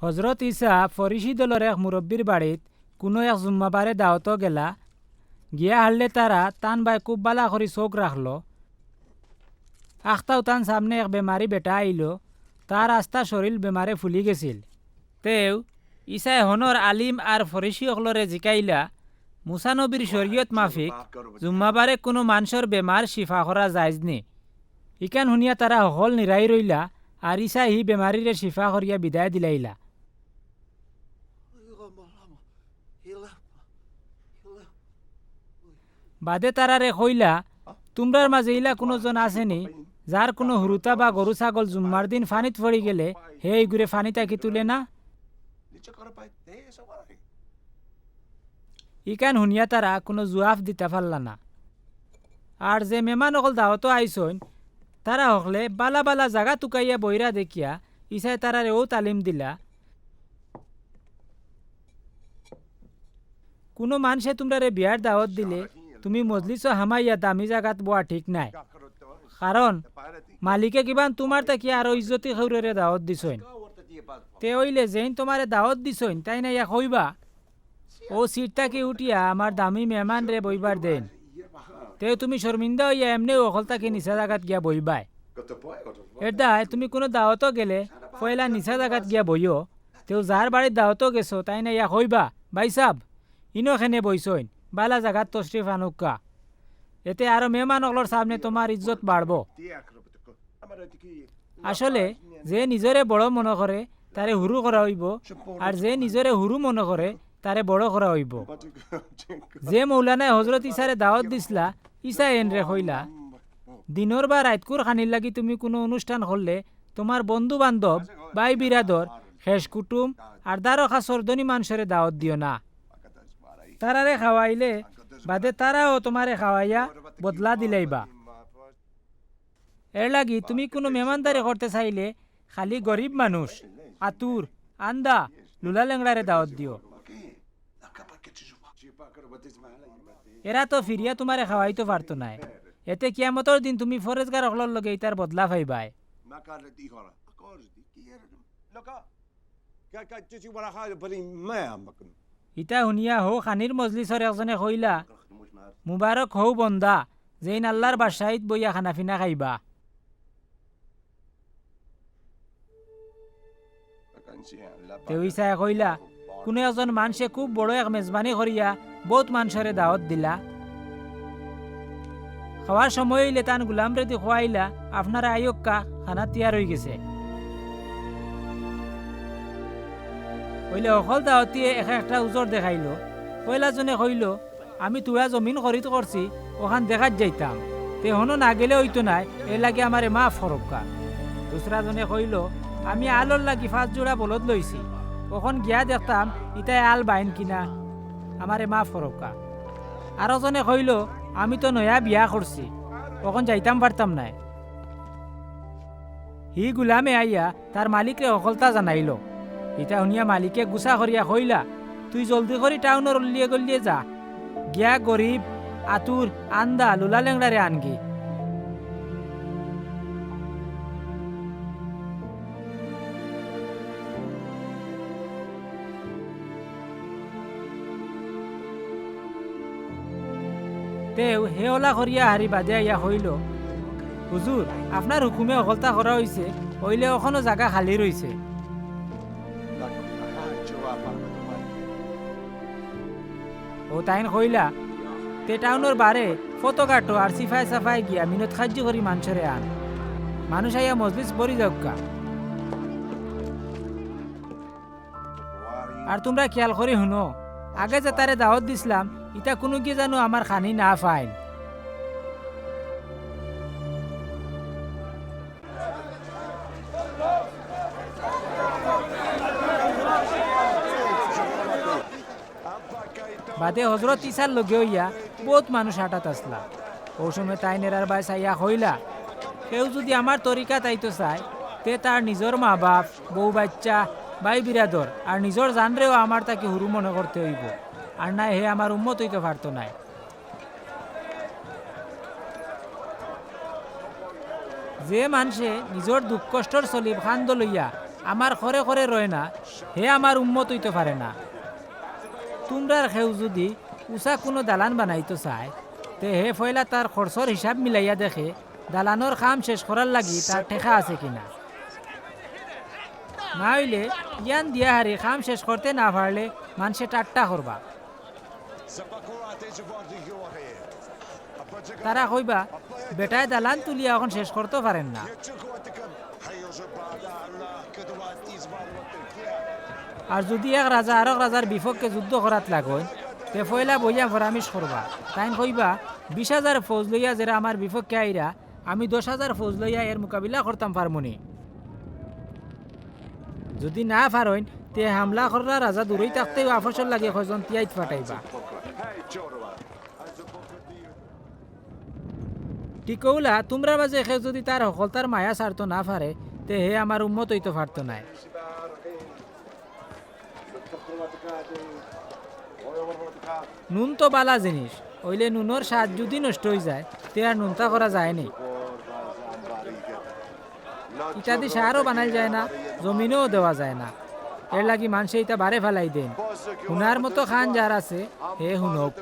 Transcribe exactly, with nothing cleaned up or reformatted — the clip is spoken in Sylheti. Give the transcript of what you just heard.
হজরত ইসা ফরিসি দলর এক মুরব্বির বাড়িত কুনু এক জুম্মাবারে দাওতো গেলা। গিয়া হারলে তারা তান বায় খুব বালা করি চউখ রাখলো। আখতাউ তান সামনে এক বেমারি বেটা আইলো, তার আস্তা শরীল বেমারে ফুলি গেছিল। তেউ ইসায় হনর আলিম আর ফরিসি অকলরে জিকাইলা, "মুসা নবীর শরীয়ত মাফিক জুম্মাবারে কুনু মানষর বেমার শিফা করা জায়েজ নি?" ইখান হুনিয়া তারা হকল নিরাই রইলা, আর ইসায় হি বেমারিরে শিফা করিয়া বিদায় দিলাইলা। বাদে তারারে কইলা, "তুমরার মাঝে ইলা কুনু জন আছে নি, যার কুনু হুরুতা বা গরু ছাগল জুম্মার দিন ফানিত পড়ি গেলে হে ইগুরে ফানি থাকি তুলে না?" ইখান হুনিয়া তারা কুনু জুয়াফ দিতা পারলা না। আর যে মেমান অকল দাওতো আইছইন, তারা হকলে বালা বালা জাগা তুকাইয়া বইরা দেখিয়া ইসায় তারারে অউ তালিম দিলা, "কুনু মানষে তুমরারে বিয়ার দাওত দিলে তুমি মজলিসো হামাইয়া দামি জাগাত বওয়া ঠিক নায়। কারণ মালিকে কিবান তুমার থাকি আরো ইজ্জতি কেউররে দাওত দিছইন। তে অইলে যেইন তুমারে দাওত দিছইন, তাইন আইয়া কইবা, 'অউ সিট থাকি উঠিয়া আমার দামি মেমানরে বইবার দেইন।' তে তুমি শর্মিন্দা অইয়া এমনেউ হকল থাকি নিচা জাগাত গিয়া বইবায়। এর দায় তুমি কুনু দাওতো গেলে পয়লা নিচা জাগাত গিয়া বইও। তেউ যার বাড়িত দাওতো গেছো, তাইন আইয়া কইবা, 'ভাইসাব, ইনো কেনে বইছইন, বালা জাগাত তশরিফ আনউক্কা।' এতে আরো মেমান অকলর সামনে তুমার ইজ্জত বাড়বো।" আসলে যে নিজরে বড় মনো করে, তারে হুরু করা অইবো, আর যে নিজরে হুরু মনো করে, তারে বড় করা অইবো। যে মৌলানায় হজরত ইসারে দাওত দিছলা, ইসায় এনরে কইলা, "দিনর বা রাইতকুর খানির লাগি তুমি কুনু অনুষ্ঠান করলে, তুমার বন্ধু-বান্ধব, ভাই-বিরাদর, খেশ-কুটুম আর দারো-খাছর ধনী মানষরে দাওত দিও না। তারারে খাওয়াইলে বাদে তারাও তুমারে খাওয়াইয়া বদলা দিলাইবা।" এর লাগি তুমি কুনু মেমানদারি করতে চাইলে খালি গরিব মানুষ, আতুর, আন্দা, লুলা-লেংড়ারে দাওত দিও। এরা তো ফিরিয়া তুমারে খাওয়াইতো পারতো নায়। এতে কিয়ামতর দিন তুমি ফরেজগার অকলর লগে ইতার বদলা পাইবায়। ইতা হুনিয়া হউ খানির মজলিসর একজনে কইলা, "মুবারক হউ বন্দা, যেইন আল্লার বাদশাইত বইয়া খানা-পিনা খাইবা।" তেউ ইসায় কইলা, "কুনু একজন মানষে খুব বড় এক মেজবানি করিয়া বউত মানষরে দাওত দিলা। খাওয়ার সময় অইলে তান গুলামরেদি কওয়াইলা, 'আপনারা আইউক্কা, খানা তৈয়ার অইগেছে।' অইলে হকল দাওতিয়ে এক একটা উজর দেখাইলো। পয়লা জনে কইলো, 'আমি থুড়া জমিন খরিদ করছি, অখান দেখাত যাইতাম। তে হনো না গেলে অইতো নায়, এর লাগি আমারে মাফ করউক্কা।' দুসরা জনে কইলো, 'আমি আলর লাগি পাঁচ জোড়া বলদ লইছি, অখন গিয়া দেখতাম ইতায় আল বাইন কিনা, আমারে মাফ করউক্কা।' আরক জনে কইলো, 'আমি তো নয়া বিয়া করছি, অখন যাইতাম পারতাম নায়।' হি গুলামে আইয়া তার মালিকরে হকলতা জানাইলো। ইতা হুনিয়া মালিকে গুসা করিয়া কইলা, "তুই জলদি করি টাউনর অল্লিয়ে-গল্লিয়ে যা, গিয়া গরিব, আতুর, আন্দা, লুলা-লেংড়ারে আনগি।" তেউ হে অলা করিয়া হারি বাদে আইয়া কইলো, "হুজুর, আপনার হুকুমে হকলতা করা অইছে, অইলে অখনো জাগা খালি রইছে।" অউ তাইন কইলা, "তে টাউনর বারে ফথো-ঘাটো আর চিপায়-চাপায় গিয়া মিনত-খাইজ্জি করি মানষরে আন, মানুষ আইয়া মজলিস ভরি যাউক্কা।" আর তুমরা খিয়াল করি হুনো, আগে যেতারে দাওত দিছলাম, ইতা কুনুগিয়ে যেন আমার খানি না পাইন। বাদে হজরত ইছার লগে অইয়া বউত মানুষ আটাত আছলা। অউ সময় তাইন এরার বায় চাইয়া কইলা, "কেউ যুদি আমার তরিকাত আইতো চায়, তে তার নিজর মা-বাপ, বউ-বাইচ্চা, ভাই-বিরাদর আর নিজর জানরেও আমার থাকি হুরু মনে করতে অইবো, আর নায় হে আমার উম্মত অইতো পারতো নায়।" যে মানষে নিজর দুখ-কষ্টর সলিব কান্দো লইয়া আমার খরে খরে রয় না, হে আমার উম্মত অইতো পারে না। তুমরার কেউ যুদি উচা কুনু দালান বানাইতো চায়, তে হে পয়লা তার খরচর হিসাব মিলাইয়া দেখে দালানর কাম শেষ করার লাগি তার টেকা আছে কিনা। না অইলে ইয়ান দিয়া হারি কাম শেষ করতে না পারলে মানষে ঠাট্টা করবা। তারা কইবা, "বেটায় দালান তুলিয়া অখন শেষ করতো পারের না।" আর যুদি এক রাজা আরক রাজার বিপক্ষে যুদ্ধ করাত লাগইন, তে পয়লা বইয়া ফরামিশ করবা। তাইন কইবা, "বিশ হাজার ফৌজ লইয়া যেরা আমার বিপক্ষে আইরা, আমি দশ হাজার ফৌজ লইয়া এর মোকাবিলা করতাম পারমুনি।" যুদি না পারইন, তে হামলা কররা রাজা দূরই থাকতেউ আপসর লাগি কয়জন তিয়াইত পাঠাইবা। ঠিক অউলা, তুমরার মাঝে কেউ যুদি তার হকলতার মায়া ছাড়তো না পারে, তে হে আমার উম্মত অইতো পারতো নায়। নুন তো বালা জিনিস, অইলে নুনর স্বাদ যুদি নষ্ট অইযায়, তে আর নুনতা করা যায়নি। ইতাদি সারও বানাইল যায় না, জমিনও দেওয়া যায় না। এরলাগি মানষে ইতা বারে ফালাই দেইন। হুনার মতো কান যার আছে, হে হুনউক।